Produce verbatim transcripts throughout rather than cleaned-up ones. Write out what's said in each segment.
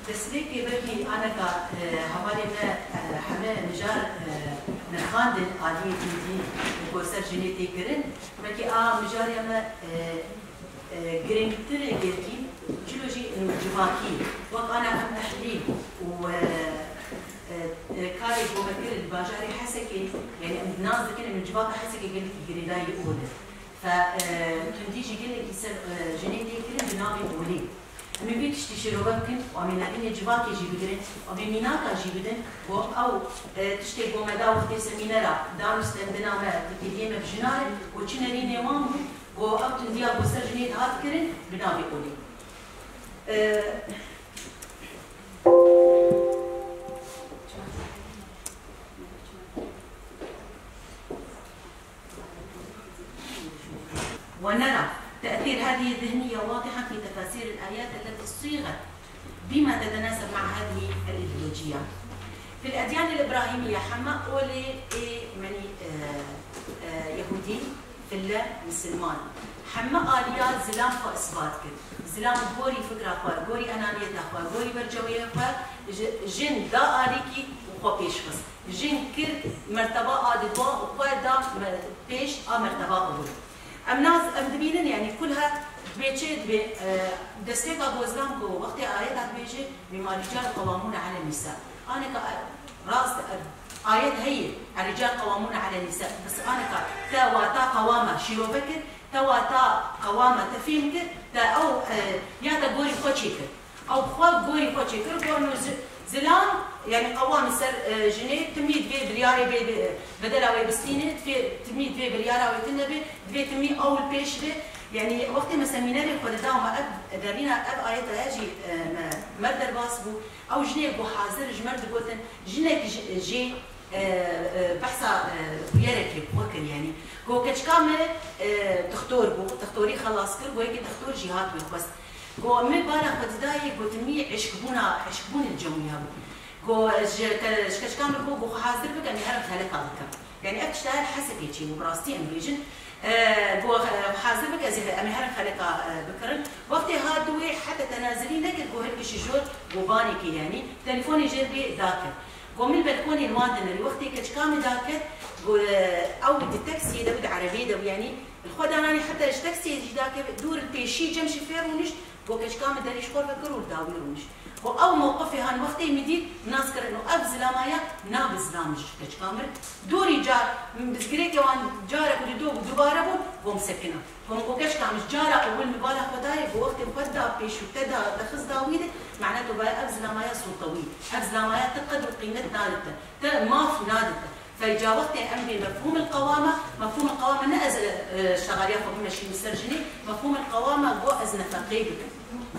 Destpêkê belkî aneka, e, hevalê me, e, heme mijar, e, nirxandin aliyê tundî ku ser jinê tê kirin. Belkî a mijarê me, e, e, girîngtir e gelkî, cilo jî ino civakî, wek ana em ehlî û, e, e, e, karê ku me kir li bajarê Hesekê, yanî em nas dikin ino civaka Hesekê gelekî girêdayî ol e. Fe, e, tundî jî gelekî ser, e, jinê tê kirin bi navê olê. Em ê vê tiştî şirove bikin û em ê nerînê civakê jî bigirin û em ê mînaka jî bidin ku ew, e, tiştê ku me da wextê semînera danûstendina me, têkiliyê me bi jinan e û çi nerînê wan bû ku ew tundiya ku ser jinê dihat kirin bi navê olê. E, ونرى تأثير هذه الذهنية واضحا في تفاسير الآيات التي صيغت بما تتناسب مع هذه الإيديولوجية. في الأديان الإبراهيمية heme olê ê menî, e, e, Yehûdî, fille, misilman. Heme aliya zilam xwe isbat kir. Zilam gorî fikra xwe, gorî enaniyeta xwe, gorî berceweyê xwe ji, jin da alîkî û xwe pêş xist. Jin kir merteba a didwa û xwe da me-, pêş a merteba ewil. Em nas, em dibînin, yanî kulha dibê çê dibê, e, destpêka ku zilam ku wextê ayeta dibêje, mîmarî car qewamûne ele nîsa. Aneka, e, rast, e, ayet heye, الرجال قوامون على النساء. Bes aneka te wata qewama şîrove kir, te wata qewama te fêm kir, te ew, e, ya te gorî xwe çêkir. Ew xwe gorî xwe çêkir, got, ino zi-, zilam, yanî qewam e ser, e, jinê, timî divê biryarê bê, bê, bedela wê bistîne, divê, timî divê biryara wê tune bê, divê timî ew li pêş bê. Yanî wextê me semînerê xwe dida, me ev derîna, ev ayeta ya jî, e, me, me derbas bû. Ew jinê ku hazir ji me re digotin, jinek ji, jê, e, e, behsa, e, bûyerekê xwe kir, yanî. Got, keçika me, e, dixtor bû, dixtorî xelas kir, got, yekî dixtor jî hat wê xwest. Got, min bala xwe didayê, got, timî eşkbûna, eşkbûnê li cem wî hebû. Got, ji ke-, ji keçika min got, got, xwe hazir bike, em ê herin xeleka bikin. Yanî ev tişta her Hesekê çêbû, bi rastî em bêjin. E, got, e, hazir bike, ez ê, em ê herin xeleka, e, bikirin. Wextê hat dû wê, heta tenazilî nekir, got, hilkişî jor, got, banekê, yanî. Telefonê jê re bê dakir. Got, min li belkonê li wan dinerî. Wextê keçika min daket, got, e, ew di taksiyê de bû, di erebeyê de bû, yanî. Li xwe dananî heta ji taksiyê jî dakeve, dûr li pêşî cem şifê rûnişt, got keçika min derî ji xwe vekir û li dawî rûnişt. Got ew mewqifê han wextê min dît, min nas kir ino ev zilamaya nabe zilam ji keçika min. Dûrî car, min bizgirêkê wan carek û dido bû, dubare bûn, got min sekina. Got min got keçika min ji cara ewil min bala xwe dayê, got wextê xwe da pêş û te da, te xist dawî de, mane tu baya ev zilamaya sûtewî, ev zilamaya te qedr û qîmet nadite, te maf nadite. Feyca wextê em bê mefhûm el qewama, mefhûm el qewama ne ez, e, e, şexaliya xwe bimeşînim ser jinê, mefhûm el qewama got ez nefeqeyê bikim.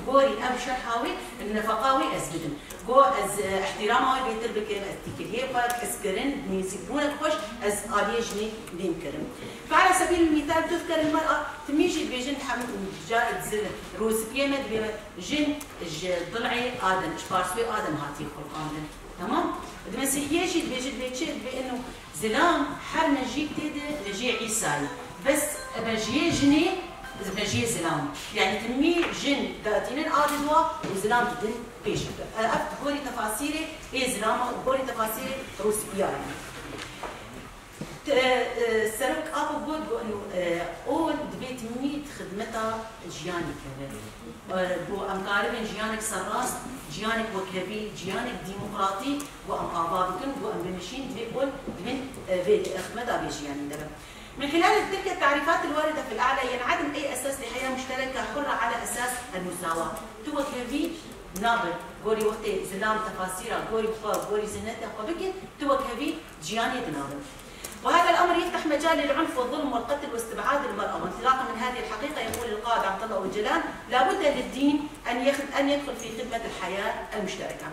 Gorî ev şerha wê, nefeqa wê ez bidim. Got ez, e, îhtîrama wê bêtir bikim, ez tîkiliyê xwe, hezkirin, nêzîkbûnek xweş, ez aliyê jinê bêm kirim. Fe ala sebîl el mîsal, tuzker el mer'a, timî jî dibêjin, hem carek zil, rûspiyê me dibê me, jin ji dil'ê Adem, ji parsûyê Adem hatiye xulqandin. Tamam? Di Mesîhiyê jî dibêje, dibê çi? Dibê ino zilam her mejîk tê de mejiyê Îsayî. Bes mejiyê jinê, mejiyê zilam. Yanî timî jin datînin a didwa û zilam didin pêş. Ev gorî tefasîrê ê zilama û gorî tefasîrê rûspiyayî. Te, e, Serok Apo got, got, ino, e, ol divê timî di xidmeta jiyanê keve. E, got, em karibin jiyanek serrast, jiyanek wekhevî, jiyanek demokratî, got, em ava bikin, got, em bimeşîn, divê ol di bin, e, vê, e, xidmeta vê jiyanê de be. من خلال تلك التعريفات الواردة في الأعلى ينعدم أي أساس لحياة مشتركة حرة على أساس المساواة. Tu wekhevî nabe, gorî wextê zilam tefasîra, gorî xwe, gorî zihniyeta xwe bike, tu wekhevî jiyanê dinabe. وهذا الأمر يفتح مجال للعنف والظلم والقتل واستبعاد المرأة. وانطلاقا من هذه الحقيقة يقول القائد عبد الله أوجلان: لا بد للدين أن يخ-، أن يدخل في خدمة الحياة المشتركة.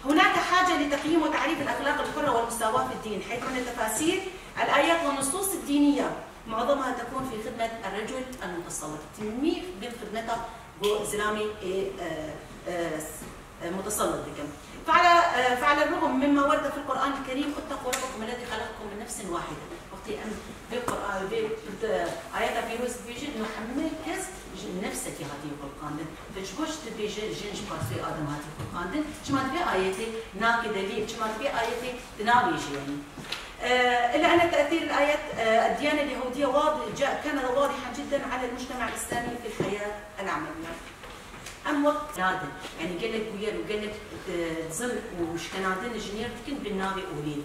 هناك حاجة لتقييم وتعريف الأخلاق الحرة والمساواة في الدين، حيث أن تفاسير الآيات والنصوص الدينية معظمها تكون في خدمة الرجل المتسلط. Timî bin xidmeta got zilamê ê, e, e, s-, e, mutesellit dikin. فعلى، فعلى الرغم مما ورد في القرآن الكريم: اتقوا ربكم الذي خلقكم من نفس واحدة. Wextê em vê Qur'an, vê, e, ayeta pîroz dibêjin, ino hemû kes ji Nefsekî hatiye xulqandin. Tu ji bo çi dibêje jin ji parsê Adem hatiye xulqandin? Çima divê ayetê nake delîl? Çima divê ayetê dinavêje yanî? إلا أن تأثير الآيات الديانة اليهودية واضح، جاء، كان واضحا جدا على المجتمع الإسلامي في الحياة العملية. Em wek nadin. Yanî gelek bûyer û gelek, e, zilm û şkenandin ji nêr dikin bin navê olî.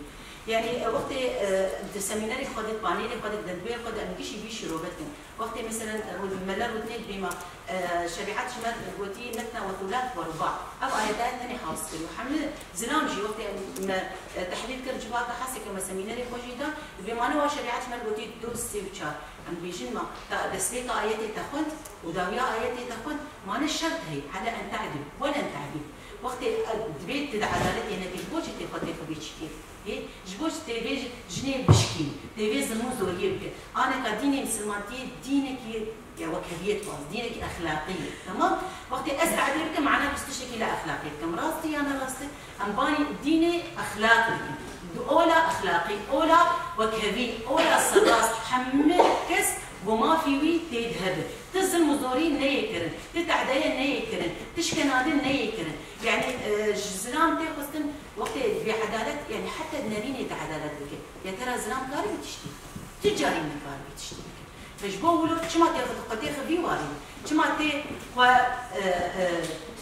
Yanî, e, wextê, e, di semînerê xwe de, panelê xwe de, di derdorê xwe de em gişî vî şîrove dikin. Wextê meselen, e, mela Rûdinê dibê me, e, şerîet ji me gotî metna we thulat we ruba. Ev ayete tenê has kir û hemî zilam jî wextê em me, e, tehlîl kir, civaka hesê ke me semînerê xwe jî da, dibê mane wa şerîet ji me gotî du sê û çar. Em bêjin ma, ta destpêka ayetê te xwend û dawiya ayetê te xwend, mane şert heye, ele en te'dil, welen te'dil. Wextê, e, divê tu di edaletê nekî, ji bo çi tê xwe têxivî çikê? Ê, ji bo çi tê vê ji-, jinê bişkîn, tê vê zilm û zoriyê bike? Aneka dînê misilmantiyê dînekî ya wekheviyê dixwaz, dînekî exlaqî ye. Temam? Wextê ez te'dil bikim, mana ez tiştekî ne exlaqî dikim. Rast e ya ne rast e? Em banî dînê exlaq dikin. Di ola exlaqî, ola wekhevî, ola serrast, hemî kes bo mafî wî tê de hebe. Ti zilm û zorî neyê kirin, ti te'deye neyê kirin, ti şkenandin neyê kirin. Yanî, e, ji zilam tê xwestin, wextê bêedalet, yanî heta di nerînê de edalet bike. Ya tera zilam kare vî tiştî? Tu carî nikare vî tiştî bike. Ji bo wilo çima têxi-, xwe têxivî warî? Çima tê xwe, e, e,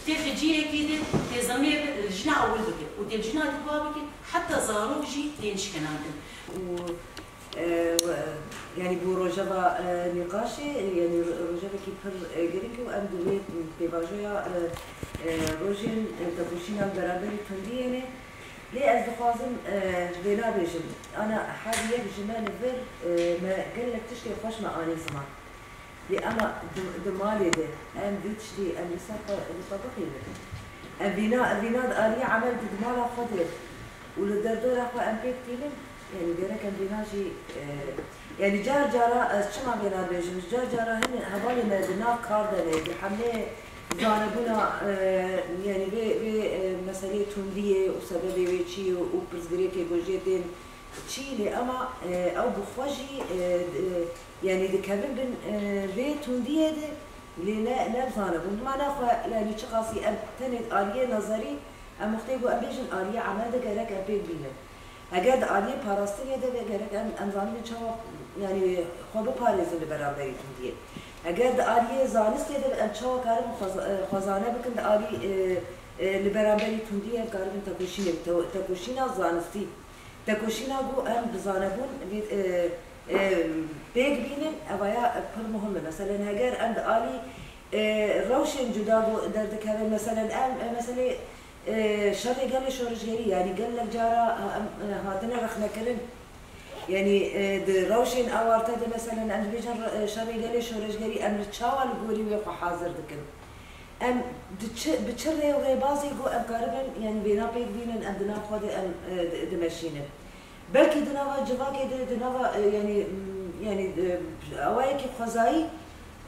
têxi cihekî de tê zilmê bi-, li jina ewil bike û tê li jina didwa bike, heta zarok jî tên şkenandin. Û, e, we-, yanî bû rojeva, e, nîqaşê, yanî ro-, rojevekî pir, e, girîng û em di wê pêvajoya, e, e, rojên, e, tekoşîna li beramberî tundiyê ne. Lê ez dixwazim, e, vêna bêjim. Ana her yek ji me li vir, e, me gelek tiştê xweş me anî ziman. Lê ema di, di malê de em vî tiştî em li ser xwe, li xwe bixînin. Em vîna, vîna di aliyê emel di, di mala xwe de û li derdora xwe em pêk tînin. Yanî gerek em vîna jî, e, yanî car cara ez çima vêna dibêjim? Ji car cara hin hevalê me di nav kar de ne, di hemlê zanebûna, e, yanî vê, vê, e, meseleyê tundiyê û sebebê wê çi ye û pirsgirêkê ku jê tên çi, lê ema, e, ew bi xwe jî, e, di, yanî dikevin bin, e, vê tundiyê de, lê ne, ne bi zanebûn. Bi mana xwe, yanî çiqasî em tenê aliyê nezerî, em wextê ku em bêjin aliyê emel de gerek em pêk bînin. Eger di aliyê parastinê de be, gerek em, em zanibin çawa, yanî xwe biparêzin li beramberî tundiyê. Eger di aliyê zanistê de be, em çawa karibin xwe za-, e, xwezane bikin di alî, e, e, li beramberî tundiyê em karibin tekoşînê, te-, tekoşîna zanistî. Tekoşîna ku em bi zanebûn vê, e, e, pêk bînin, evaya pir muhim e. Meselen, heger em di alî, e, rewşên cuda ku derdikevin, meselen, em, e, meselê, e, şerê gelê şorişgerî, yanî gelek cara, e, em, e, hatine rexnekirin. Yanî, e, di rewşên awarte de, meselen, em dibêjin re-, e, şerê gelê şorişgerî, em li çawa li gorî wê xwe hazir dikin? Em di çi, bi çi rê û rêbazê ku em karibin, yanî vêna pêk bînin, em di nav xwe de em, e, di, dimeşînin. Belkî di nava civakê de, di nava, e, yanî, m, yanî, e, awayekî xwezayî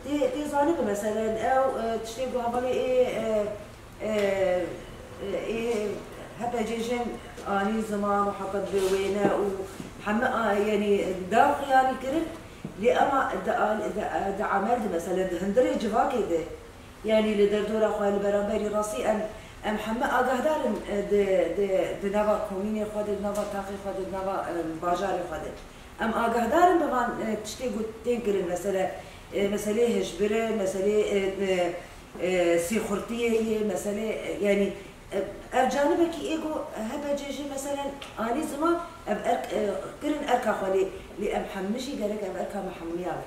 tê, tê zanibin, meselen, ew, e, tiştê ku hevalê ê, e, e, e, ê H P C jin anî ziman û heta bi wêne û heme a, yanî, daw xiyalî kirin, lê ema di al-, di, di emel de, meselen, di hundirê civakê de, yanî li derdora xwe, li beramberî rastî em, em heme agahdar in, e, di, di, di nava komînê xwe de, di nava taxê xwe de, di nava, e, bajarê xwe de. Em agahdar in bi van, e, tiştê ku tên kirin, mesele, e, meselê hişbir e, meselê, e, e, e, sîxurtiyê ye, meselê, e, yanî, e, ev canibekî ê ku H P C jê, meselen, anî ziman, ev erk, e, kirin erka xwe lê, lê em hemî jî gerek ev erka me hemiya be.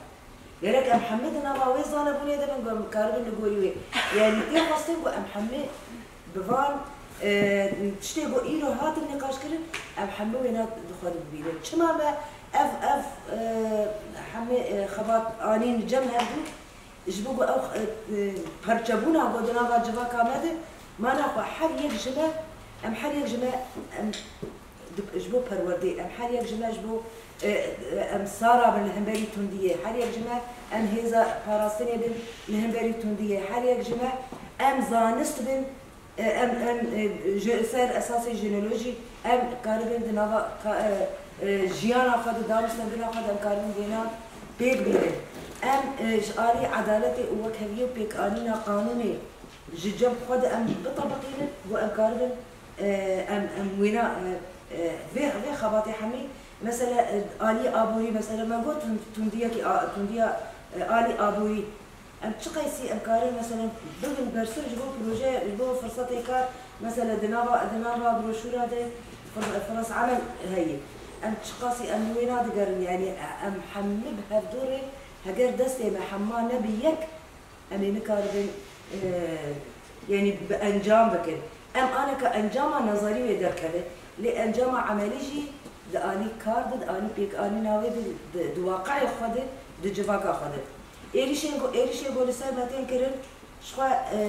Gerek em hemî di nava wê zanebûnê de bin, ku em karibin li gorî wê. Yanî tê xwestin ku em hemî bi van, e, tiştê ku îro hatin nîqaşkirin, em hemî wêna di xwe de bibînin. Çima me ev, ev, e, hemî, e, xebat anîn cem hevdû? Ji bo ku ew, e, e, perçebûna ku di nava civaka me de, mana xwe her yek ji me, em her yek ji me, em Di-, ji bo perwerdê, em her yek ji me ji bo, e, e, em sara bin li hemberî tundiyê, her yek ji me em hêza parastinê bin li hemberî tundiyê, her yek ji me em zanist bin, e, em, em, e, ji ser esasê jenolojî em karibin di nava ka-, e, e, jiyana xwe, di danûstendina xwe de em karibin vêna Pêk bînin. Em, e, ji alî edaletê û wekheviyê û pêkanîna qanûnê ji cem xwe de em bitebiqînin, ku em karibin, e, em, em wêna, e, e, vê, vê xebatê hemî, mesela, e, alî aborî, mesela, me got tund-, tundiyekî a-, tundiya, e, alî aborî. Em çi qeysî em karin, mesela, bibin bersiv ji bo proje, ji bo firsetê kar, mesela, di nava, di nava broşûra de fir-, firas emel heye. Em çiqasî em li wê nadigerin, yanî em hemî bi hevdû rê, heger destê me hema nebe yek, em ê nikaribin, e, yanî bi encam bikin. Em aneka encama nezerî wê derkeve, lê encama emelî jî di alî kar de, di alî pêkanîna wê de, di, di waqi'ê xwe de, di civaka xwe de. Êrîşên ku, êrîşê ku li ser me tên kirin, ji xwe, e,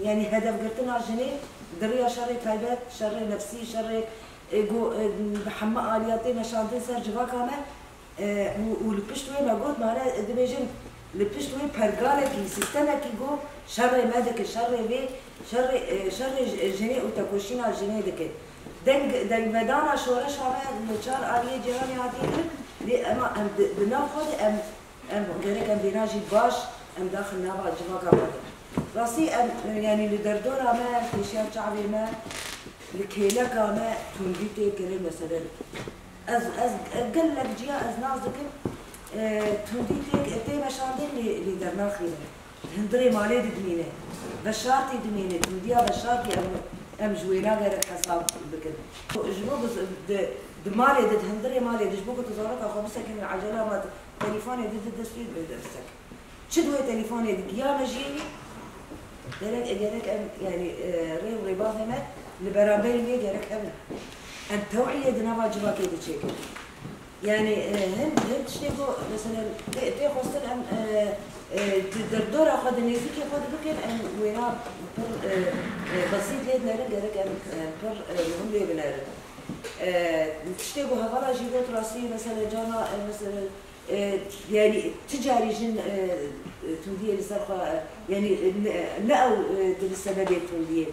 yanî hedefgirtina jinê di riya şerê taybet, şerê nefsî, şerê, e, ku, e, bi hemû aliya tê meşandin ser civaka me, e, û, û li pişt wê me got, mane dibêjin, li pişt wê pergalekî, sîstemekî ku şerê me dike, şerê vê, şerê, e, şerê ji-, jinê û tekoşîna jinê dike. Deng, dengvedana şoreşa me li çar aliyê cîhanê hatiye kirin, lê ema em di, di nav xwe de em Em gerek em vêna jî baş em daxin nava civaka xwe de. Rastî em, yanî li derdora me, pêşiya çavê me, li kêleka me tundî tê kirin, meselen. Ez, ez, ez gelek ciya ez nas dikim, e, tundî tê, tê meşandin lê, lê dernaxîne. Hundirê malê de dimîne. Veşartî dimîne. Tundiya veşartî em, em ji wêna gerek hesab bikin. Ji bo ku di, di malê de, di hundirê malê de, ji bo ku tu zaroka xwe bisekine ecela ma Telîfonê di, di dest wî bi, bi sek. Çi di wê telîfonê di giya me jî, gerek, gerek em, yanî, e, rê û rêbazê me li beramberî wê gerek hebin. Em tew'iyê di nava civakê de çêkin. Yanî, e, hin, hin tiştê ku, mesela, tê, tê xwestin em, e, e, di derdora xwe, di nêzîkê xwe de bikin, em wêna pir, e, e, besît lê dinerin, gerek em, e, pir, e, muhim lê binerin. E, tiştê ku hevala jî got rastî, mesela, cana, e, mesela, E, yanî ti carî jin, e, e, tundiyê li ser xwe, e, yanî, e, ne, ne ew, e, dibin sebebê tundiyê.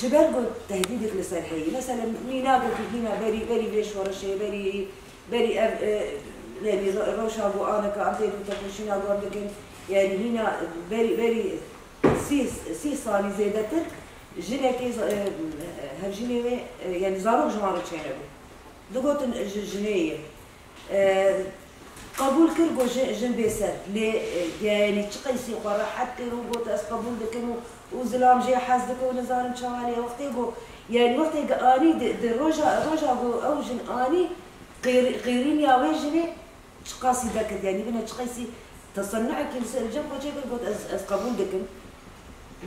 Ji ber ku tehdîdek li ser heye. Mesela mînakekî hîna berî, berî vê şoreşê, berî, berî ev, e, yanî re-, rewşa ku aneka em tê tekoşîna ku em dikin, yanî hîna berî, berî sî, sî salî zêdetir jinekê, e, hevjînê wê, e, yanî zarok ji wan re çênebû. Digotin ji jinê ye. E, qebûl kir, got, jin, jin bê ser. Lê, e, yanî çi qeysî xwe rehet kir û got, ez qebûl dikim û, û zilam jê hez dike û nizanim çawa lê. Wextê got, yanî wextê got anî di, di roja, roja got ew jin anî qêr-, qêrîniya wê jinê çiqasî dekir. Yanî bine çi qeysî tesennuekî li ser cem xwe çêkir, got, ez, ez qebûl dikim.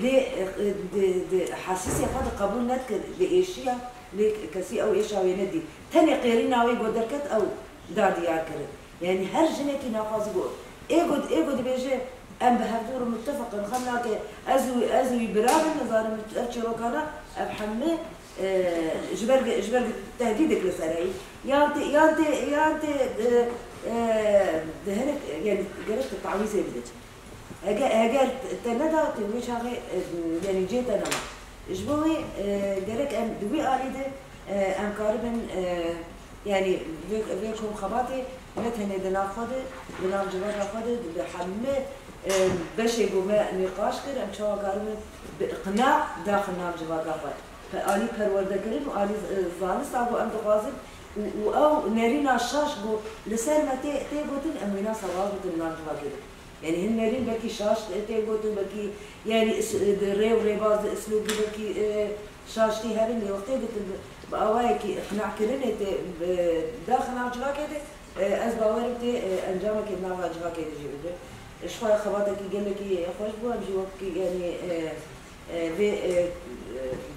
Lê, e, di, di hesîsê xwe de qebûl nedikir, diêşiya, lê kesî ew êşa wê nedî. Tenê qêrîna wê ku derket ew da diyar kirin. Yanî her jinekî naxwaze ku ê ku, ê ku dibêje, em bi hevdû re mutefeq in, xem nake, ez û, ez û wî bira bin, nizanim ev çîrokana, ev hemû, e, ji ber, ji ber tehdîdek li ser heyî. Yan tê, yan tê, yan tê, e, e, di hinek, yanî gerek tu tawîzê bide. Heger, heger te neda, tu wê çaxê, e, yanî cê te nema. Ji bo wê, e, gerek em di wî alî de, e, em karibin, e, yanî vê, vê kom xebatê ne tenê di nav xwe de, di nav civaka xwe de, di hemû, e, beşê ku me nîqaş kir, em çawa karibin bi iqna daxin nav civaka xwe. Pe-, alî perwerdekirin û alî, e, zanista ku em dixwazin û, û ew nerîna şaş ku li ser me tê, tê gotin, em wêna sewaz bikin nav civakê de. Yanî hin nerîn belkî şaş tê gotin, belkî yanî is-, di rê û rêbaz de, islûbî belkî, e, şaş tê herin, lê wextê gotin bi, bi awayekî iqnakirinê tê, bi daxina civakê de, e, ez bawerim tê, e, encamekê di nava civakê de jî bibe. Ji xwe xebatekî gelekî xweş bû, em jî wekî yanî, e, e, vê, e, e,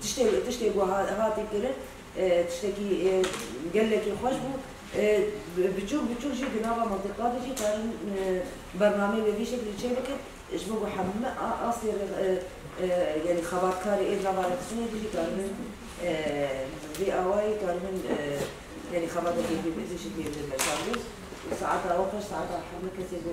tiştê, tiştê ku ha-, hatî kirin, e, tiştekî, e, gelekî xweş bû. E, bi-, biçûk biçûk jî di nava mintîqa de jî karin, e, bernameyê bi vî şeklî çêbikin. Ji bo ku hemû a-, asê re-, e, e, yanî xebatkarê ê di nava rêxistinê de jî karibin, e, vê awayî karibin, e, yanî xebatekê vê, vê şeklî bidin meşandin. Saeta we xweş, saeta hemû kesê ku